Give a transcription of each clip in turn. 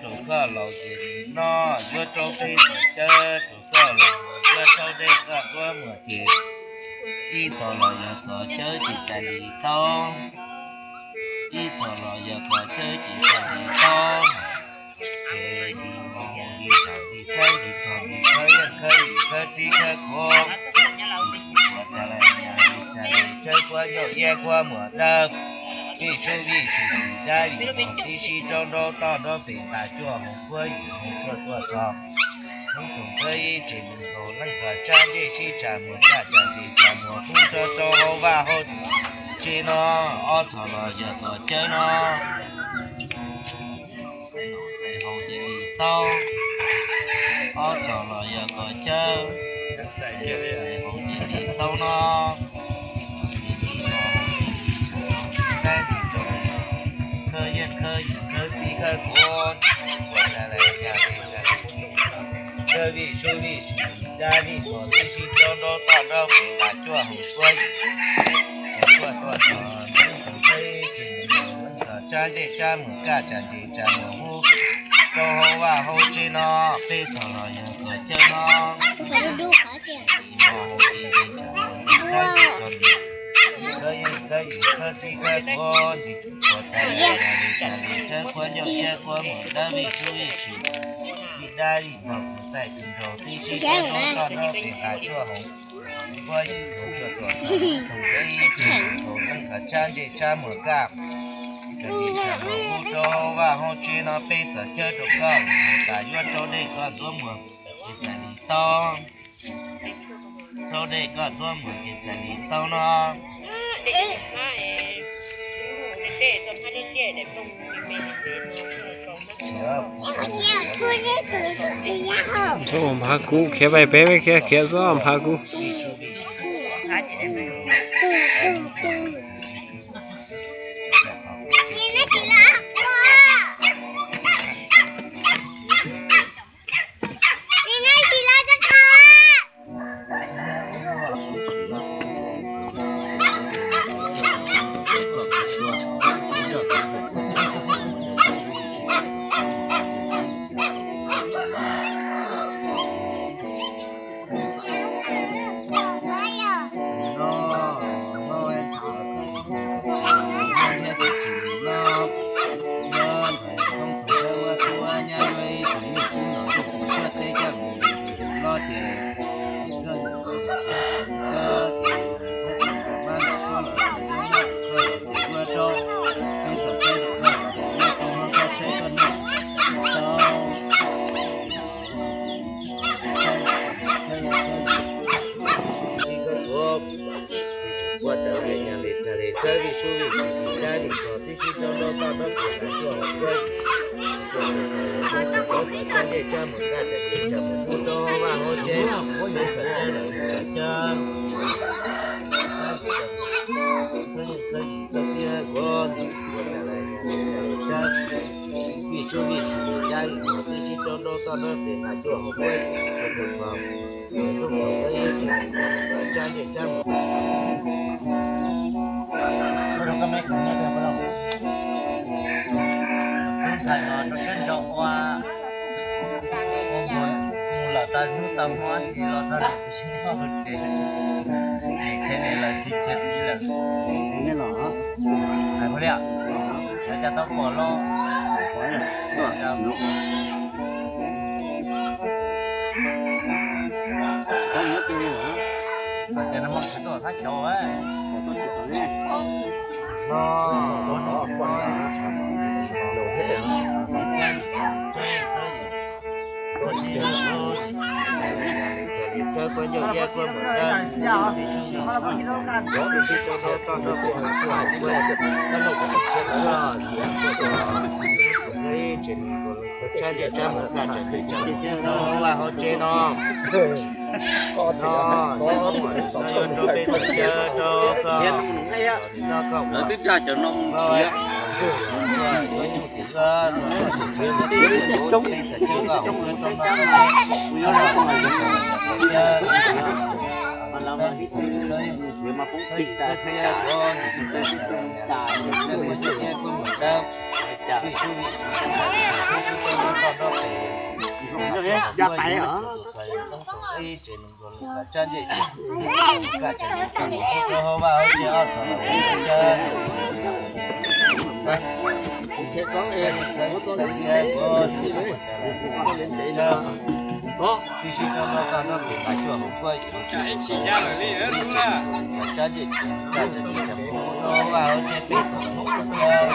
Rau koj laus ces nim no yuav rau peb txhom cawb, rau koj laus yuav rau dej koj tuav muag ces ib txhom los yog txhom cawb ces txais li tau, ib txhom los yog txhom cawb ces txais li tau. Ces yus los mus yus tam li saib yus txog li khawb yeej khawb yus khawb txib khawb kuav, ua tas lawm nyas li tas li cawb kuav yauj iab kuav muag dawb, vij sub vij sub vij dab vij mog tib si rau nraub toj nraub pem nqas cuaj hoov kuav yim hoov cuaj tuaj txog. Hnub toom kawb ib tsev mus nkaus leej txog tsab ntsej sib tsa muag kaj tsa ntsej tsa muag kub rau rau hauv vaj hauv tsev no, ob txhom los yog txhom cawb no. Txais hauv ces li tau, ob txhom los yog txhom cawb, txais hauv ces li tau no. Saib tus tso, khawb yeej khawb yus khawb txib khawb kuav, ua tas lawm nyas li tas li khawb vij sub vij sub vij dab vij mog tib si rau nraub toj nraub pem nqas cuaj hoov kuav yim hoov cuaj tuaj txog. Hnub toom kawb ib tsev mus nkaus leej txog tsab ntsej tsab muag kaj tsa ntsej tsa muag kub rau hauv vaj hauv tsev no, peb txhom los yog txhom cawb no. Khawb yeej khawb yus khawb txib khawb kuav, ua tas li tas li khawb kuav yauj iab kuav muag dawb vij sub vij sub vij dab vij mog txais tus nraug tib si rau nraub toj nraub pem nqas cuaj hoov kuav yim hoov cuaj tuaj txog. Hnub toom kawb ib tsev mus nkaus leej txog tsab ntsej tsab muag kaj tsa ntsej tsa muag kub rau hauv vaj hauv tsev no, peb txhom cawb rau koj, tas yuav rau dej koj tuav muag ces txais li tau, rau dej koj tuav muag ces txais li tau no. Txhob ua mhav kub, khiav pais pem, khiav khiav txhob ua mhav kub. Ua tas li nyas li tas li khawb vij sub vij sub vij dab vij mog tib si rau nraub toj nraub pem nqas cuaj hoov kuav yim hoov cuaj tuaj txog. Hnub toom kawb ib tsev mus nkaus leej txog tsab ntsej tsab muag kaj tsa ntsej tsa muag kub rau hauv vaj hauv tsev no, peb txhom cawb lawm txhom cawb. Khawb yeej khawb yus khawb txib khawb kuav, ua tas li nyas li tas li khawb vij sub vij sub vij dab vij mog tib si rau nraub toj nraub pem nqas cuaj hoov kuav yim hoov cuaj tuaj txog. Hnub toom kawb ib tsev mus nkaus leej txog tsab ntsej tsab muag Ntxhais no rau siab ntso ua, ua mus lawm tag hnub tag hmo tab sis los txog niam txiv noj hauv tsev, niam txiv lawm txiv txiv lawm. Hais ua li, lawv cas tau pom los. Ces no mas kuv tuaj thab cov no. Tsab ntsej tsab muag kaj tsa ntsej tsa muag kub rau hauv vaj hauv tsev no. No, no yuav rau peb txhom cawb rau koj, noj koj ua, lawv twb tsa cov no mus nrhiav, yuav nyuj thiab, peb txhom cawb koj hauv kuv rau no, nrhiav mas poob plig tas txiaj, kuv ntxeev tas, kuv ntxeev tas, kuv ntxeev tas. Yog pais os. Ib tsev neeg nkaus lus nkag tsab ncej, kaj tsev nkaus rau hauv vaj hauv tsev ob txhos los ua txhawb. Tib si rau nrog toj nrog pem nqas cuaj hauv kuab, nkag tsab ncej, kaj tsev nkaus rau hauv vaj hauv tsev peb txhos los ua txhawb.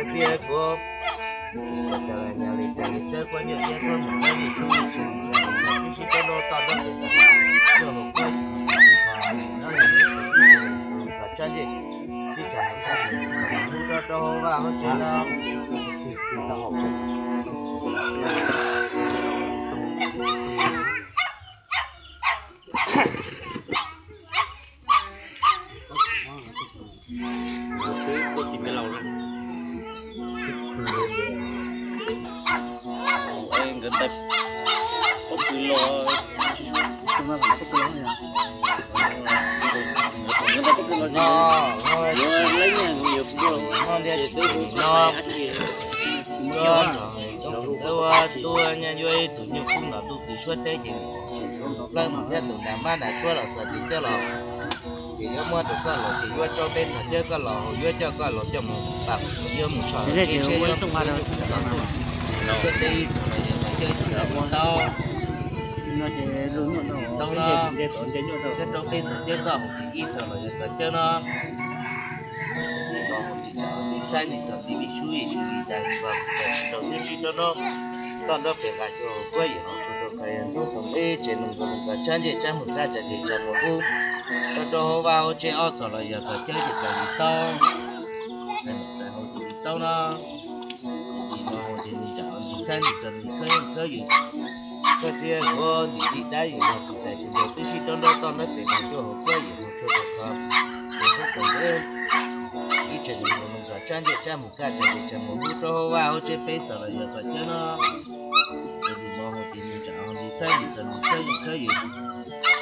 Txhawb kuv. Nyaj li raws li tawb kuab nyuj iab kuab mus dawb yij sub yij sub, tib si rau nrog toj nrog pem nqas cuaj hauv kuab, nyob li ib tsev neeg nkaus lus nkag tsab ncej, sib tshav mus kaj tsev nkaus rau hauv vaj hauv tsev no. Ua tuaj nyaj yuav ib tug nyuj kub ntom ntuj pw suab teb ces txhua tus plawg mus thiab tus nram mab nram suab los txog ces coj los, ces yuav muab rau koj los ces yuav rau peb txhos cawb koj los, yuav coj koj los coj mus pam, yuav mus so tsev tshiab, yuav mus yuav nyuj kub ntom ntuj pw suab teb ib txhis los yog kom cawb ib txhis tau. Tau no, yuav rau peb txhos cawb koj mus ib txhis los yog kom cawb no. Nim no hu tsis tau tiv xab nim txog tiv vij sub vij sub vij tas txog txog rau tib si rau no. Toj nrog pem nqas cuaj hauv kuab yim hauv tsua rau koj yog ntxoov toom ib tsev neeg nkaus lus nkag tsab ncej tsab mus kaj tsev ncej tsab mus ub, rau rau hauv vaj hauv tsev ob txhos los yog kom cawb ces txais li tau. Txais hauv ces li tau no. Nim no hu ces nim tsam tiv xab nim txog nim khawb yeej khawb yws, koj txiv kuv nim tij dab yim yog tus txais tus nkaus tib si rau nrog toj nrog pem nqas cuaj hauv kuab yim hauv tsua rau koj. Ntxoov toom ib tsev neeg nkaus lus nkag tsab ncej tsab mus kaj tsev ncej tsab mus ub rau hauv vaj hauv tsev peb txhos los yog kom cawb no. Nim no hu ces nim tsam tiv xab nim txog nim khawb yeej khawb yws,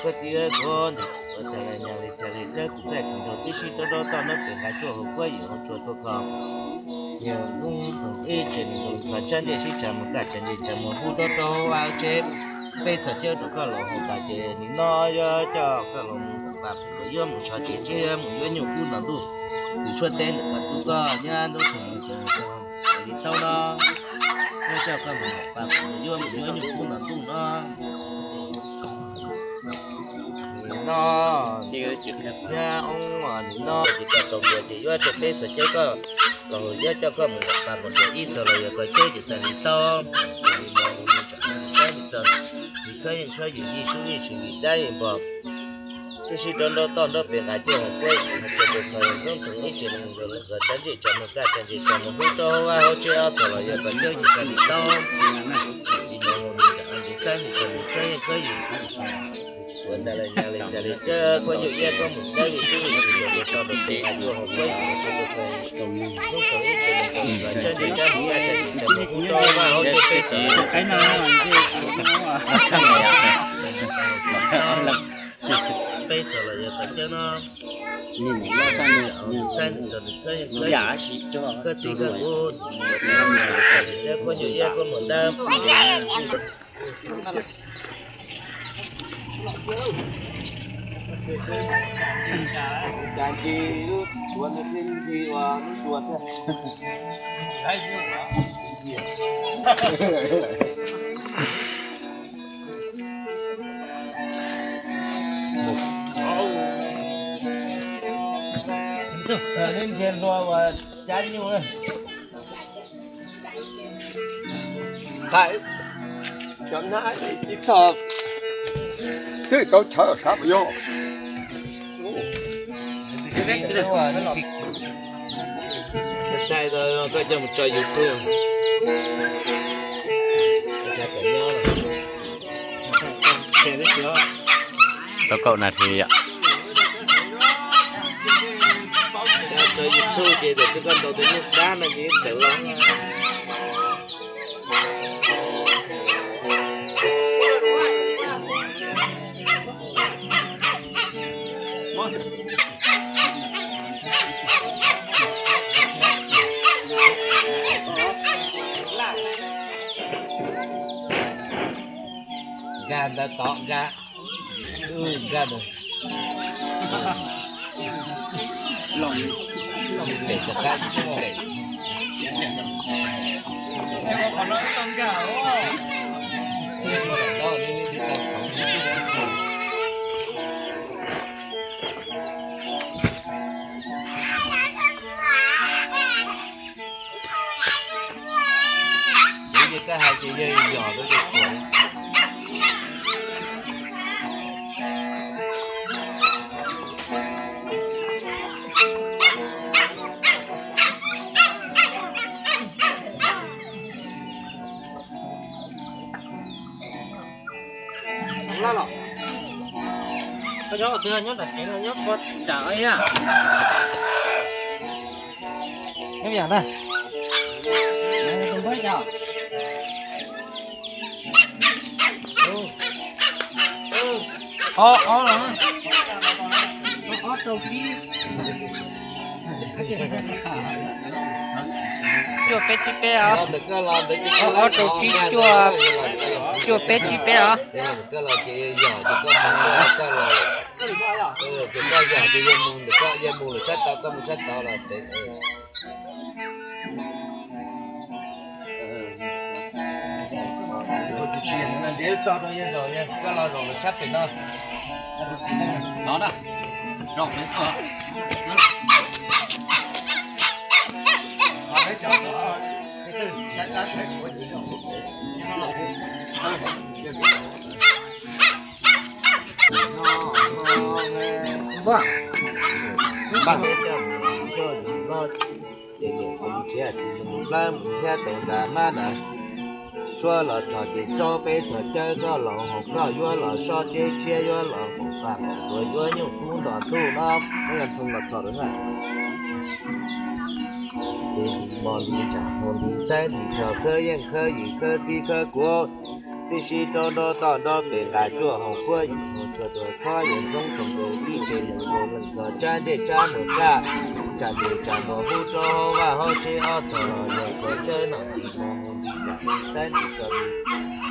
koj txiv kuv nim ua tag los nyaj li raws li tawb kuv txaij kuv nraug tib si rau nrog toj nrog pem nqas cuaj hauv kuab yim hauv tsua rau koj. Yog ntxoov toom ib tsev neeg nkaus lus nkag tsab ncej sib tshav mus kaj tsev ncej tsab mus ub rau rau hauv vaj hauv tsev, peb txhos cawb rau koj los hu tas ces nim no yuav coj koj los mus pam, yuav mus so tsev tshiab, yuav mus yuav nyuj kub ntom ntuj, tus suab teb ntawm koj tub koj nyab ntxoov toom mus tsev li tau no. Yuav coj koj mus pam, yuav mus yuav nyuj kub ntom ntuj no. Nim no, nyab oob nim no ces koj tau npua ces yuav rau peb txhos cawb koj los hu, yuav coj koj mus pam npua ib txhis los yog koj cawb ces txais li tau. Nim no hu nim tsam tiv xab nim txog nim khawb yeej khawb yws yij sub yij sub yij dab yim npog, tib si rau nrog toj nrog pem nqas cuaj hauv kuab yim hauv tsua rau koj. Ntxoov toom ib tsev neeg nkaus lus nkag tsab ncej tsab mus kaj tsev ncej tsab mus ub rau hauv vaj hauv tsev ob txhos los yog koj cawb ces txais li tau. Nim no hu nim tsam tiv xab nim txog nim khawb yeej khawb yws, ua ntawd los nyaj li raws li tawb kuab nyuj iab kuab mus dawb yij sub yij sub rau toj nrog pem nqas cuaj hauv kuab yim hauv tsua rau koj. Ntxoov toom ib tsev neeg nkaus lus nkag tsab ncej tsab mus kaj tsev ncej tsab mus ub rau hauv vaj hauv tsev peb txhos peb txhos los yog koj cawb no. Nim no hu nim tsam tiv xab nim txog nim khawb yeej khawb yws, koj txiv koj kuv nim ua tag los nyaj li raws li tawb kuab nyuj iab kuab mus dawb. Neb ntsia hlua uas cab nyuj na. Txhais cov hnab ib txhos twb tau chaw sab puas yog? Thaij tau koj coj mus tso YouTube. Tau kaum nas this yom. Tso YouTube ces thaum twg koj ntaus tus nyuj dab no ces tawm los. Nkag ntawd tod nkag, nkag ntawd. Kuv ces koj hais ces yog yog rau ces kuam. Laj los, koj nyob twg, nyob nram tsev los nyob puag nram ib yam? Nyob yam na. Tus npawb cas? Ob ob los, ob rau tsib, cuaj peb tsib peb os. Ob rau tsib cuaj, cuaj peb tsib peb os. Ces niam kuv mus siav txiv mus plab mus thiab tus ntas mab na. Tshuab los txog ces rau peb txog cawb koj los hoom koj yuav los sob tsheb tshiab yuav los hoom pam tuav yuav nyuj kub nto ntuj no. Muab yog ntxhoo los txog rau na. Ces ntim mos ntim tsam mus ntim xaib ntim rog khawb yeej khawb yim khawb txib khawb kuav. Tib si rau nrau toj nrau pem nqa cuaj hoom kuab yim hoom tshuaj tuaj khob yim ntxoob toom tus ib tsev neeg tus leej koj tsab ntsej tsab mus kaj. Tsam ntim tsam mus hub rau hauv vaj hauv tsev ob txog los yog koj cawb noj ntim mos mus ntim tsam ntim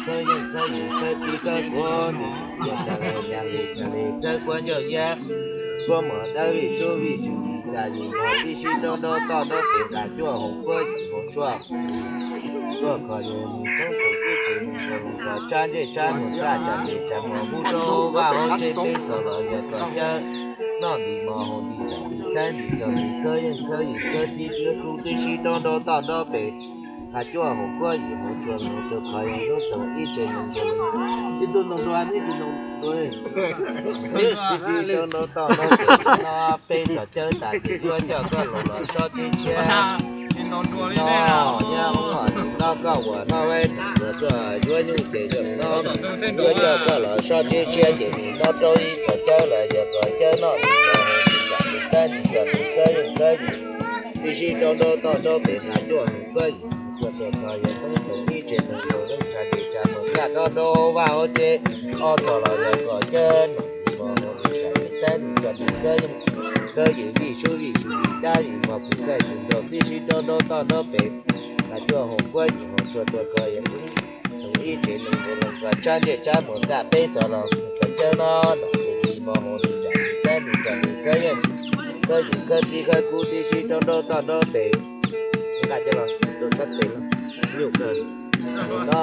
xaib ntim rog ntim khawb yeej khawb yim khawb txib khawb kuav ntim yog tas li tas li tas li rawb kuab ncauj yab. Kuab mos dawb vij sub vij sub ntim tas li mos tib si rau nrau toj nrau pem nqa cuaj hoom kuab yim hoom tshuaj tuaj kho yus mus txoob tus ib tsev neeg tus leej koj tsab ntsej tsab mus kaj. Tsam ntim tsam mus hub rau hauv vaj hauv tsev peb txog los yog koj cawb noj ntim mos mus ntim tsam ntim xaib ntim rog ntim khawb yeej khawb yim khawb txib khawb kuav tib si rau nrau toj nrau pem nqa cuaj hoom kuab yim hoom tshuaj mus tuaj kho yus ntxoob toom ib tsev neeg tus leej. Ib tug ntoo dua ib tug ntoo dua. Tib si rau nrau toj nrau pem no peb txog cawb tas ces yuav coj koj los los sob tsheb tshiab. No nyab ua nim no koj uas noj vaj tuaj yuav nyuj ces yog no yuav coj koj los sob tsheb tshiab ces nim no rau ib txog cawb los yog koj cawb noj nim no nim tsam nim xaib nim rog nim khawb yeej khawb yim. Tib si rau nrau toj nrau pem nqa cuaj hoom kuab yim hoom tshuaj tuaj kho yus ntxoob toom ib tsev neeg tus leej tsam ntim tsam mus kaj rau rau vaj hauv tsev ob txog los yog koj cawb noj nim mos mus ntim tsam nim xaib nim rog nim khawb yeej khawb yim vij sub vij sub vij dab vij mos pus txaij tus nraug tib si rau nrau toj nrau pem nqa cuaj hoom kuab yim hoom tshuaj tuaj kho yus ntxoob toom ib tsev neeg tus leej koj tsab ntsej tsab mus kaj peb txog los koj cawb noj ntim mos mus ntim tsam nim xaib nim rog nim khawb yeej khawb yim khawb txib khawb kuav tib si rau nrau toj nrau pem nqa coj los rau sab tes nyuj kawg. No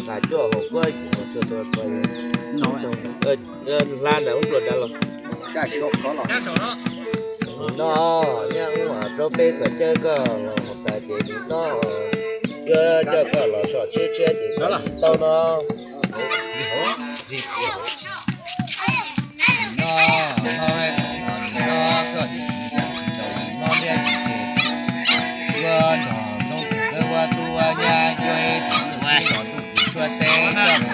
nqa cuaj hoom kuab yim hoom tshuaj tuaj kho yus ntxoob toom hla ntawm ub dua dav los. No nyab ua rau peb txog cawb koj los tas ces nim no yuav coj koj los sob tsheb tshiab ces txog tau no. No, no, no, koj tsis tsis tau no ntiab tsis ces yuav nrog ntxoov txwm kawg ua tub ua nyab yuav ib tug tub tub tsuab teb koj